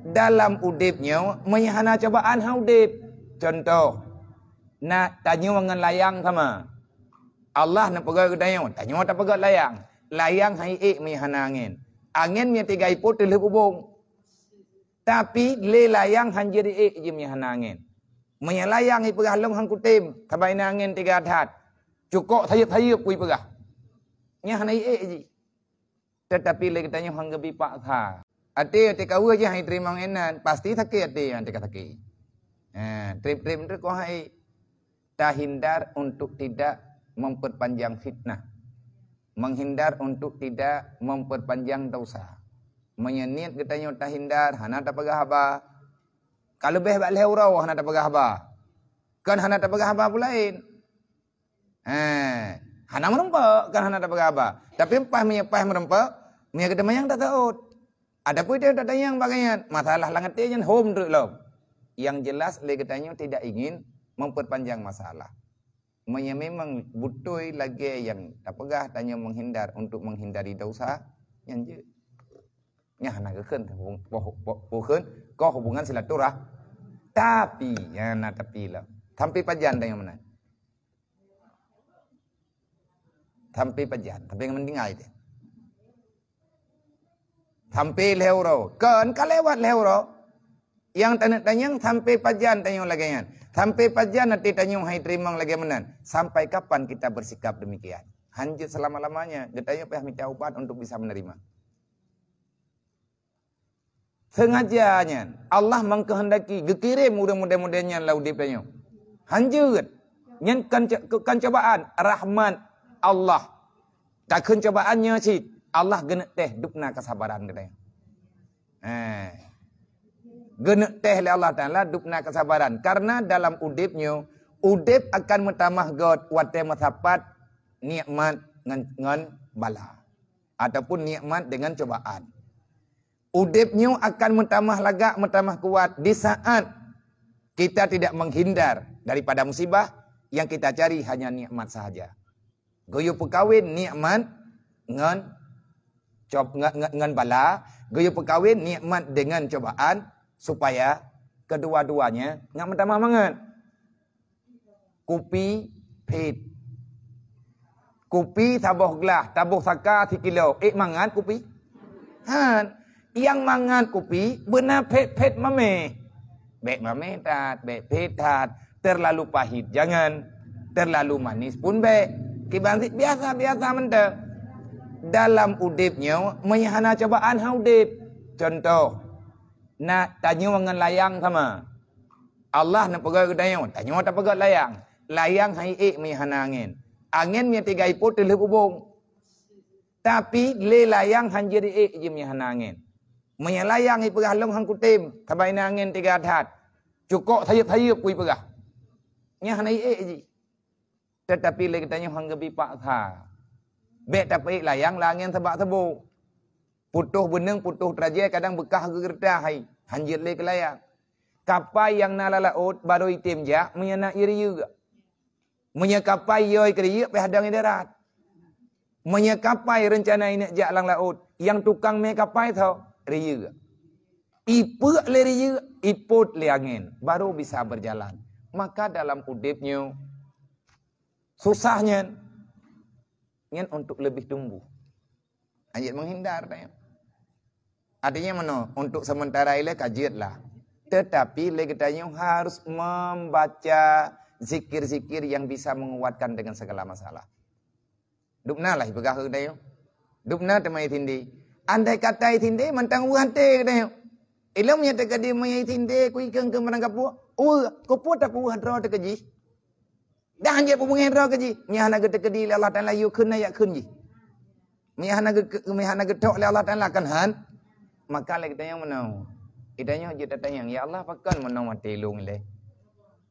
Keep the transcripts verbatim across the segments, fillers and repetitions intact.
Dalam udeb nyoe, meunyoe hana cobaan hana udeb. Contoh, na tanyoe ngon layang sama. Allah neupeugah geutanyoe, tanyoe tapeugah layang. Layang hai ék meunyoe hana angén. Angén meunyoe tiga ipot teulheueh bubong. Tapi lé layang han jeuet ék jih meunyoe hana angén. Meunyoe layang ipeugah lôn han kutem, saban inan angén tiga that. Cukok sayeup-sayeup ku ipeugah. Nyan hana ék jih. Tetapi lé geutanyoe han geubi paksa. Até, até kaweue jih han iteurimong inan, pasti sakét até nyang teuka sakét. Ha, treb-treb teuka hai. Tahindar untuk tidak memperpanjang fitnah. Menghindar untuk tidak memperpanjang dosa. Meunyoe niet geutanyoe tahindar, hana tapeugah haba. Ka leubeh bak lhée uroe hana tapeugah haba. Kan hana tapeugah haba peue laén. Eh, hana meurumpok kan hana tapeugah haba. Tapi pas meunyoe pas meurumpok, meunyoe geuteumanyang tateuôt. Adapun dia tatanyang bagian masalah lam até nyan hom treuk lom. Yang jelas lé geutanyoe tidak ingin memperpanjang masalah. Meunyoe memang beutôi lagée nyang tapeugah tanyoe menghindar untuk menghindari dosa, nyan jeuet. Nyan hana geukheun poh, poh, poh, poh kheun, koh hubungan silaturah-, tapi, nyan na tapi lah. Sampai pajan tanyoe meunan. Sampai pajan, sampai ngon tinggai teuh. Sampai lhée uroe. Kon ka lewat lhée uroe. Nyang taneuk tanyong sampai pajan tanyoe lagée nyan. Sampai pajan até tanyoe han iteurimong lagée meunan. Sampai kapan kita bersikap demikian? Han jeuet selama-lamanya. Geutanyoe payah mita ubat untuk bisa menerima. Sengaja nyan Allah mengkehendaki geukirém ureuëng model-model nyan lam udeb tanyoe. Han jeuet. Nyan kan co-, kan cobaan rahmat Allah. Takheun cobaan nyoe cit, Allah geuneuk teh dubna kesabaran geutanyoe. Eh. Geuneuk teh lé Allah Taala dubna kesabaran. Karena dalam udeb nyoe, udeb akan meutamah göt watée meusapat nikmat ngon, ngon bala. Ataupun nikmat dengan cobaan. Udeb nyoe akan meutamah lagak, meutamah kuat di saat kita tidak menghindar daripada musibah, yang kita cari hanya nikmat sahaja. Geuyue peukawen nikmat ngon cob-, ngon, ngon, ngon bala, geuyue peukawen nikmat dengan cobaan, supaya kedua-duanya ngat meutamah mangat. Kupi phét. Kupi saboh glah, saboh saka sikilo. Ék mangat kupi? Han. Nyang mangat kupi beuna phét-phét mameh. Bék mameh that, bék phét that. Terlalu pahit jangan, terlalu manis pun bék. Kiban cit biasa-biasa mantong. Dalam udeb nyoe, meunyoe hana cobaan hana udeb. Contoh, na tanyoe ngon layang sama. Allah neupeugah geutanyoe, tanyoe tapeugah layang. Layang hai ék meunyoe hana angén. Angén meunyoe tiga ipot teulheueh bubong. Tapi lé layang han jeuet ék jih meunyoe hana angén. Meunyoe layang ipeugah lôn han kutem, saban inan angén tiga that. Cukok sayeup-sayeup ku ipeugah. Nyan hana ék jih. Tetapi lé geutanyoe han geubi paksa. Bék tapeuék layang lam angén sabak-sabok. Putôh beuneueng, putôh teurajée kadang beukah geugeureuta hai, han jeuet lé keu layang. Kapai nyang na lam laôt barô item jak meunyoe na ié riyuek. Meunyoe kapai yo ié keu riyuek pih hadong i darat. Meunyoe kapai reuncana ineuk jak lam laôt, nyang tukang mé kapai tho riyuek. Ipeuk lé riyuek, ipot lé angén, barô bisa beujalan. Maka dalam udeb nyoe susah nyan, nyan untuk leubeh tumbuh. Hana jeuet menghindar tanyoe. Artinya meunoe, untuk sementara ilée ka jeuet lah. Tetapi lé geutanyoe harus membaca zikir-zikir yang bisa menguatkan dengan segala masalah. Dubna lah ipeugah keu geutanyoe. Dubna teuma itindé. Andai kata itindé mantong weueh até geutanyoe. Ilom nyang teukeudi meunyoe itindé ku ikeng keu meurang kapue. Weueh, kupeue takuweueh droe teukeujih. Dah han jeuet peubungéh droe keu jih. Meunyoe hana geuteukeudi lé Allah Taala, yue kheun na jak kheun jih. Meunyoe hana geu-, meunyoe hana geutok lé Allah Taala, kan han. Maka lé geutanyoe meunoe. Geutanyoe jeuet tatanyong, "Ya Allah, pakon meunoe maté lôn ilée?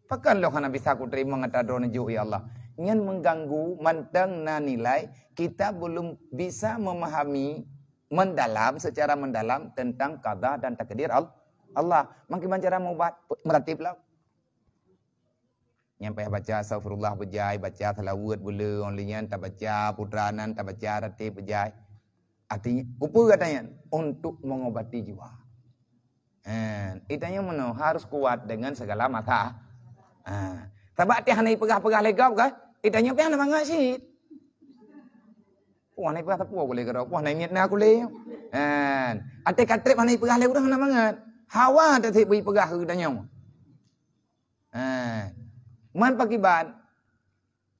Pakon lôn hana bisa kuteurimong atra droeneuh jok, ya Allah?" Nyan mengganggu mantong na nilai kita belum bisa memahami mendalam, secara mendalam tentang qada dan takdir Al-, Allah. Mangkiban cara meubat, meuratéb lom. Nyang payah baca astaghfirullah beujai, baca salaweuet beuleueng, lheueh nyan tabaca putra nan, tabaca ratéb beujai. Artinya, kupeue gata nyan? Untuk mengobati jiwa. Itanyoe meunoe harus kuat dengan segala mata. Ha. Sabab tiah hana ipeugah-peugah lé gob kan? Itanyoe pih hana mangat cit. Wah, hana ipeugah sapeue ku lé keudroe, wah, hana niet na ku lé. Kan? Até ka treb hana ipeugah lé ureueng hana mangat. Hawa teuseb beu ipeugah keu geutanyoe. Ha. Man pakiban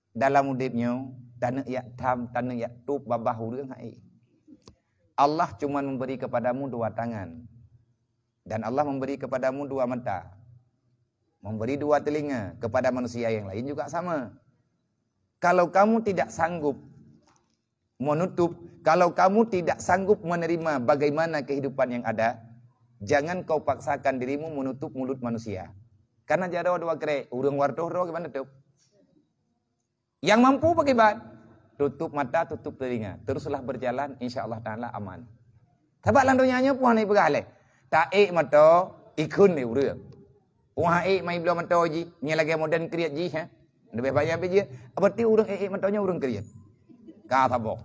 dalam udeb nyoe, taneuk yak tham, taneuk yak tôp babah ureueng hai. Allah cuma memberi kepadamu dua tangan. Dan Allah memberi kepadamu dua mata. Memberi dua telinga, kepada manusia yang lain juga sama. Kalau kamu tidak sanggup menutup, kalau kamu tidak sanggup menerima bagaimana kehidupan yang ada, jangan kau paksakan dirimu menutup mulut manusia. Karena jaroe dua krek, ureueng wartoh droe gimana tutup? Yang mampu pakiban, tutup mata, tutup telinga. Teruslah berjalan, insya Allah Ta'ala aman. Sabab lam donya nyoe peue hana ipeugah lé. Taék moto, ikheun lé ureueng. Wah, ék mai bloe moto jih, nyan lagée modern kriet jih, ha. Leubeh banyak pih jih. Berarti ureueng ék moto nyoe ureueng kriet. Ka saboh.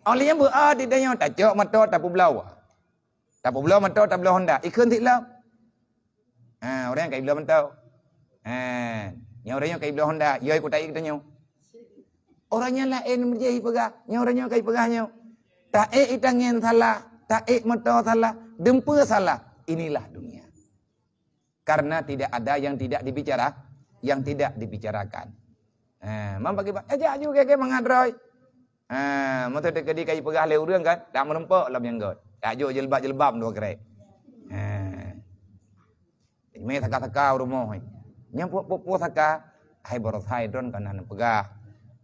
Oleh nyan beu a di donya tacok moto tapeubloe. Tapeubloe moto, tabloe Honda. Ikheun sit lom. Ha, ureueng ka ibloe moto. Ha, nyoe ureueng nyoe ka ibloe Honda, yoi ku taék geutanyoe. Ureueng nyan laén meujih ipeugah, nyoe ureueng nyoe ka ipeugah nyoe. Taék itangen salah, taék moto salah, dumpeue salah. Inilah dunia. Karena tidak ada yang tidak dibicara, yang tidak dibicarakan. Ha, man bagi ba-, eh, jak ju keu mangat droe. Ha, meuteuteuk di kai peugah lé ureueng kan, dak meurumpok lam nyang got. Dak jok jilbab-jilbab dua krek. Ha. Mé saka-saka u rumoh. Nyang puak-puak saka, hai baroesa droen kana neupeugah.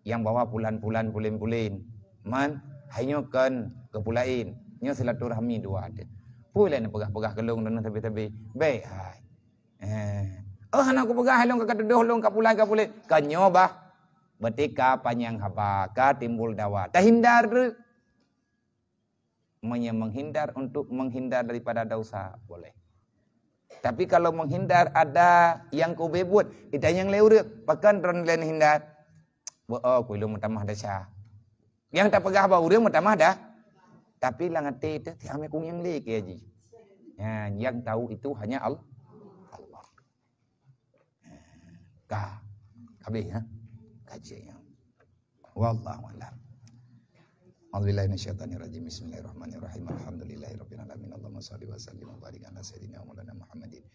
Nyang bawa pulan-pulan, pulen-pulen. Man, hai nyoe kon geupulain. Nyoe silaturahmi dua até. Peue lé neupeugah-peugah keu lôn droen sabe-sabe. Bék hai. Eh. Oh, hana kupeugah hai lôn ka tudoh lôn ka pulan, ka pulen. Ka nyoe bah. Berarti ka panyang haba, ka timbul dawa. Tahindar dulu. Meunyoe menghindar untuk menghindar daripada dosa, boleh. Tapi kalau menghindar ada yang kau buet, itanyong lé ureueng, pakon droen lé neuhindar? Beu, oh, ku ilôn meutamah desya. Nyang tapeugah bak ureueng meutamah dah. Tapi lam até teuh, tiamé kunyang lé keu jih. Ya, yang tahu itu hanya Al-, Allah. Ka. Habis, ya? Kaji, ya. Wallahu a'lam. A'udzubillahi minasyaitonirrajim. Bismillahirrahmanirrahim. Alhamdulillahirabbil alamin. Allahumma shalli wa sallim wa barik ala sayyidina wa maulana Muhammadin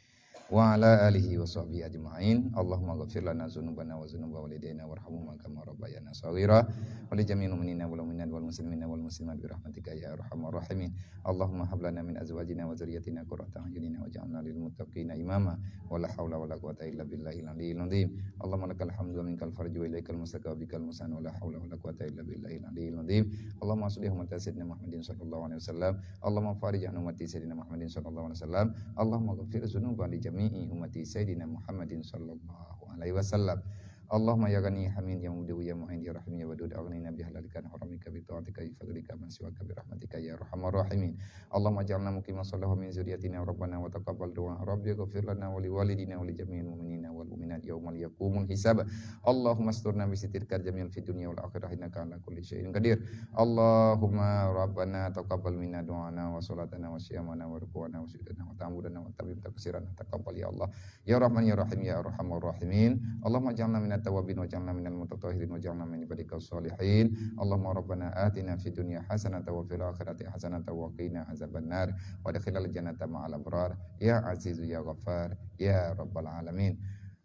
wa ala alihi wa sahbihi ajma'in. Allahumma ghfir lana dzunubana wa dzunuba walidaina warhamhuma kama rabbayana shaghira. Wa li jami'il mu'minina wal mu'minat wal muslimina wal muslimat bi rahmatika ya arhamar rahimin. Allahumma hab lana min azwajina wa dzurriyyatina qurrata a'yunina waj'alna lil muttaqina imama. Wa la haula wa la quwwata illa billahil aliyyil azim. Allahumma lakal hamdu wa minkal farju wa ilaikal mustaqim wa bikal musta'an wa la haula wa la quwwata illa billahil aliyyil azim. Allahumma aslih ummata sayyidina Muhammadin sallallahu alaihi wasallam. Allahumma farij an ummati sayyidina Muhammadin sallallahu alaihi wasallam. Allahumma ghfir dzunuba li jami'i ummati sayyidina Muhammadin sallallahu alaihi wasallam. Allahumma ya Ghani ya Hamid ya Mubdi'u ya Mu'id ya Rahim ya Wadud, aghnina bi halalika an haramika bi ta'atika bi fadlika man siwaka bi rahmatika ya arhamar rahimin. Allahumma ij'alna muqimas shalah wa min dzurriyyatina rabbana wa taqabbal du'a. Rabbi ighfir lana wa li walidina wa li jami'il mu'minina wal mu'minat yauma yaqumul hisab. Allahumma asturna bi sitrika jamil fid dunya wal akhirah innaka ala kulli syai'in qadir. Allahumma rabbana taqabbal minna du'ana wa salatana wa siyamana wa ruku'ana wa sujudana wa ta'ammudana wa tabim taqsirana taqabbal ya Allah. Ya Rahman ya Rahim ya Arhamar Rahimin. Allahumma ij'alna minat tawwabin waj'alna minal mutatahhirin waj'alna min ibadika shalihin. Allahumma rabbana atina fid dunya hasanatan wa fil akhirati hasanatan wa qina azabannar. Wa adkhilnal jannata ma'al abrar. Ya Azizu ya Ghaffar ya Rabbal alamin.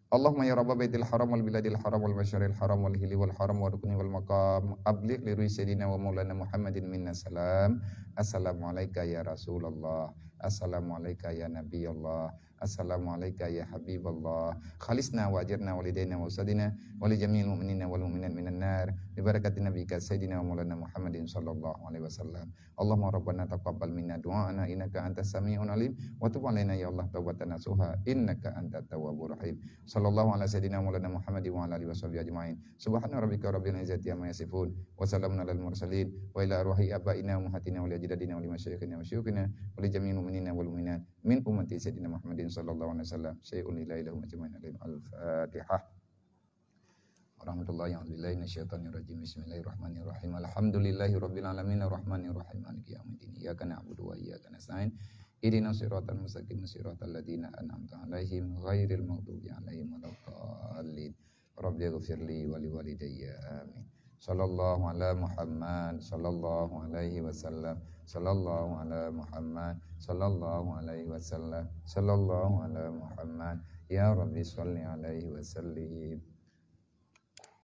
Allahumma ya Rabba baitil haram wal biladil haram wal masyaril haram wal hili wal haram wa rukni wal maqam, abligh li ruhi sayyidina wa maulana Muhammadin minna salam. Assalamu alaika ya Rasulullah. Assalamu alaika ya Nabi Allah. Assalamu alaika ya Habiballah. Khalisna wa ajirna walidaina wa ustadina wa li jami'il mu'minina wal mu'minat minan nar. Bi barakati nabiyika sayyidina wa maulana Muhammadin sallallahu alaihi wasallam. Allahumma rabbana taqabbal minna du'aana innaka antas sami'un alim wa tub alaina ya Allah taubatan nasuha innaka antat tawwabur rahim. Sallallahu ala sayyidina maulana Muhammadin wa ala alihi washabihi ajma'in. Subhana rabbika rabbil izzati amma yasifun. Wa salamun alal mursalin. Wa ila arwahi abaina wa ummahatina wa li ajdadina wa li masyayikhina wa syuyukhina wa li jami'il mu'minina wal mu'minat min ummati sayyidina Muhammadin sallallahu alaihi wasallam. Syai'un lillahi lahum ajma'in alim. Al-Fatihah. Warahmatullahi wabarakatuh. Bismillahirrahmanirrahim. Alhamdulillahi rabbil alamin arrahmanirrahim maliki yaumiddin. Iyyaka na'budu wa iyyaka nasta'in. Ihdinas siratal mustaqim, siratal ladzina an'amta 'alaihim, ghairil maghdubi 'alaihim waladdallin. Rabbighfirli wa liwalidayya. Amin. Sallallahu ala Muhammad, sallallahu alaihi wasallam, sallallahu ala Muhammad, sallallahu alaihi wasallam, sallallahu ala Muhammad. Ya Rabbi, salli alaihi wasallim.